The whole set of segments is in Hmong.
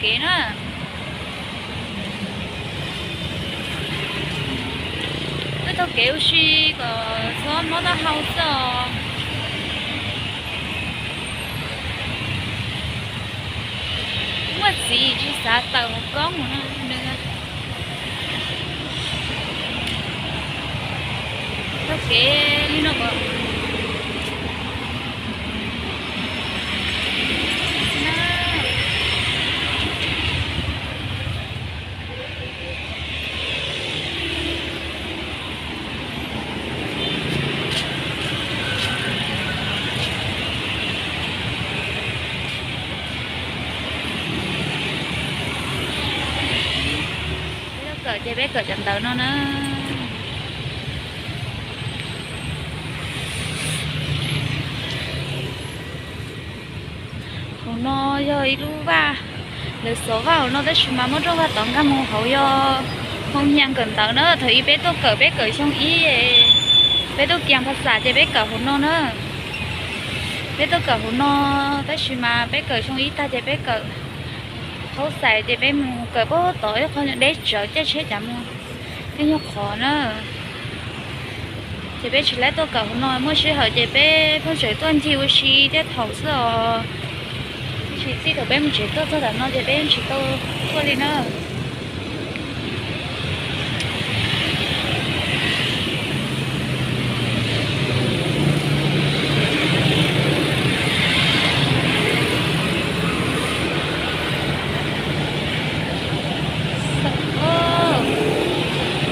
kev na. Wb taug kev ua si kom txhob mob taub hau xwb os. Muaj txiv tsis xav tawm hauv koob nws. Taug kev li no kom Peb tuaj kawm ces peb kawm cov ntawv no na. Hauv no yog ib lub vaj, lawv xov vaj hauv no tab sis mas muab rooj vaj tod nkag mus hauv yog hoo nyas kawm ntawv na. Thaum ub peb tuaj kawm, peb kawm xyoo ib, peb tuaj kiag phas xas ces peb kawm hauv no na. Peb tuaj kawm hauv no tab sis mas peb kawm xyoo ib tag ces peb kawm hauv xais ces peb mus kawm puag tod ib qho deb tsawv caij tsheb cav mus, peb nyuag qhov na. Ces peb tsis laib tuaj kawm hauv no, muaj sij hawm ces peb pheej tseem tuaj ncig ua si tej thaum xwb os. Tsis txij thaum peb mus tsev tuaj txog tam no ces peb tsis tau tuaj li na.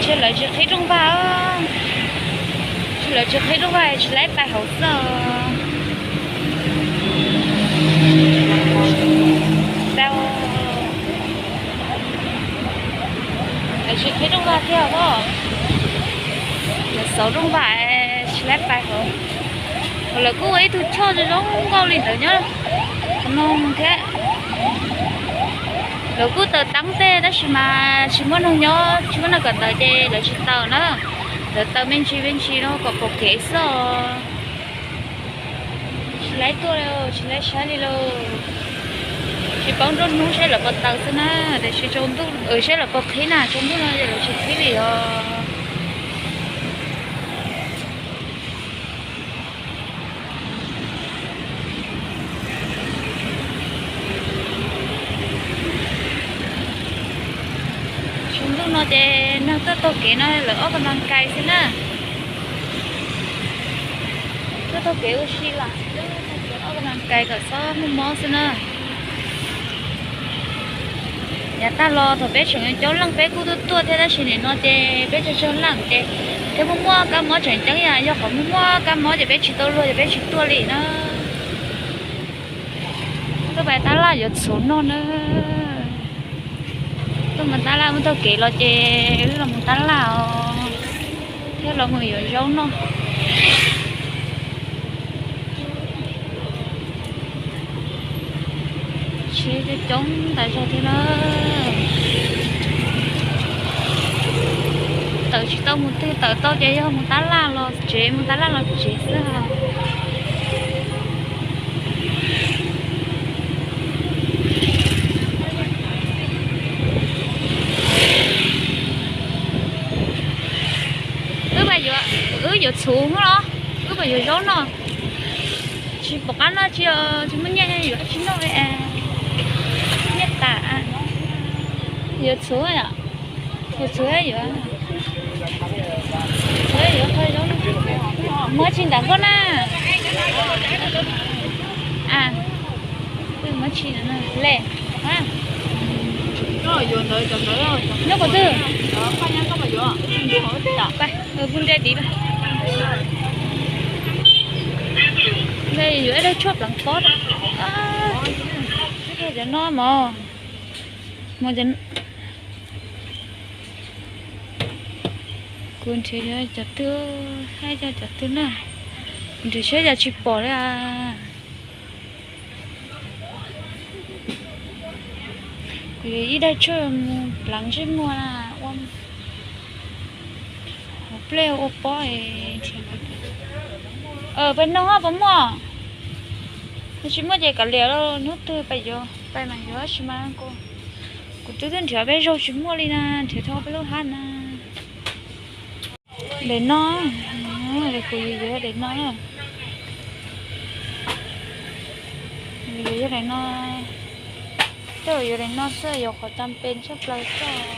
Ntshe lawv tsis qhib rooj vag, ntshe lawv tsis qhib rooj vag tsis laib pais hauv xwb. Lawv tsis qhib rooj vag thiab os. Lawv xauv rooj vag tsis laib pais hauv. Lawv kuj ua ib tug choj zoo nkauj li ntawd nyob qhov no thiab. Lawv kuj taws teeb tej tab sis mas tsis muaj neeg nyob, tsis muaj neeg kawm ntawv ces lawv tsis taws na. Lawv taws me ntsis me ntsis no kom pom kev xwb os. Tsis laib tuaj, tsis laib saib li lauj. Tsis paub nruab hnub saib lawv puas taws xwb na, tiam sis tsaus ntuj, saib lawv puas qhib na, tsaus ntuj no lawv tsis qhib li os. Tsaus ntuj no ces neeg tuaj taug kev no lawv ob kas nas kais xwb na. Tuaj taug kev ua si los ob kas nas kais kom txhob muaj mob xwb na. Yav tag los thaum peb tseem coob leej peb kuj tuaj tuaj thiab tab sis nim no ces peb tsaug tsaug leej ces thiab muaj muaj kab mob tseem ceeb, yog qhov muaj muaj kab mob ces peb tsis tau luag ces peb tsis tuaj li na. Tuaj pais tab laj yuav txhuv noj na. Tuaj mus tab laj, mus taug kev los ces wb los mus tab laj os, thiab los mus yuav zaub noj. Tsheb coob coob tas zog thiab na. Tawm tsis tau mus twg, tawm tau ces yog mus tab laj los tsev, mus tab laj los tsev xwb os. Wb yuav, wb yuav txhuv los, wb yuav zaub noj. Tsis pom qab noj tsi, tsis muaj nyiaj yuav dab tsi noj li. Nyiaj tas, yuav txhuv yom, yuav txhuv yuav, txhuv yuav qhov zaub noj. Muab tsi ntawm koj na. Muab tsi le. Nyob qhov twg? Pub nra tiv. Yuav ib daig tshuaj pleev pob. Cov no mog. Kuv nrhiav cov twg, hais cov twg na. Kuv nrhiav saib cas tsis pom li. Kuv yuav ib daig tshuaj mus pleev ntsej muag na, ua hauv plej ua pob. Pais noog puas muaj? Yog tsis muaj ces kav liam, hnub twg pais yuav, pais mas yuav, tsis mas kuv Tus twb nrhiav peb zaug tsis muaj li na, nrhiav tau peb lub hab na. Daim no, kuv yuav daim no na. Yuav daim no, tej zaum yuav daim no xwb, yuav qhov tas npe tshaj plaws xwb.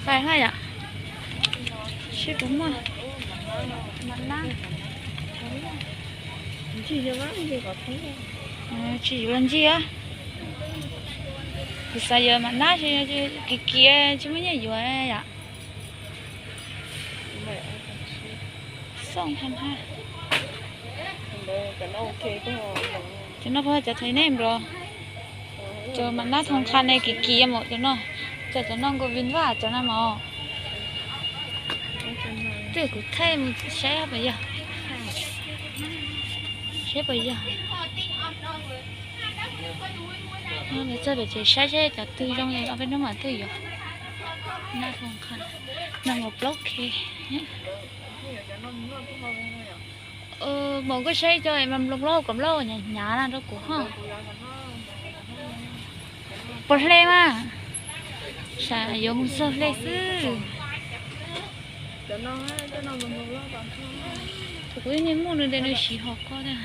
Qais haj yom, seb puas muaj mas nab. Tsis yuav los ncig, kuv xav yuav mas nab, kiv kiv tsis muaj nyiaj yuav yom. Xoo ha ha. Cov no puas cov thaiv nej nplos? Cov mas nab thoo qha ne, kiv kiv mus cov no. Cov, cov no nkaus vim vaj cov no mos. Twb kuv thaij mus saib puas yog, saib puas yog. Txog pem ces saib seb cov twg zoo, peb hnub mam twg yuav. Nab thoo qha, no nkaus plaub K. Mas koj saib cov mas nploos nploos kom nploos hnyav hnyav na rau kuv ho. Puas hle mas? Sam yuav mus txog hle xwb. Thaum kuv ib niag muaj nws tes nws siv hom koj tiag.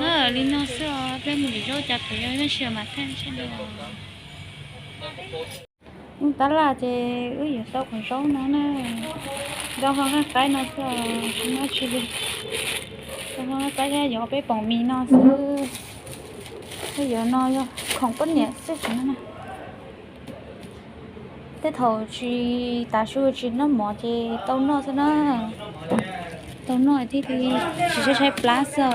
Na li no xwb os, peb mus lwm zaub cas pem yog ib tab sis mas thaij sab nraud. Tab laj ces wb yuav tau qhov zaub no na. Zaub ho nqaij qaib no xwb, tsis muaj tsi li. Zaub ho nqaij qaib thiab yuav peb poom mis no xwb. Tej zaum no yog khoom poj niam xwb no na. Tej thaum tsis, tav su tsis noj mov ces tau noj xwb na. Tau noj thiaj li tsis saib saib plab xwb os.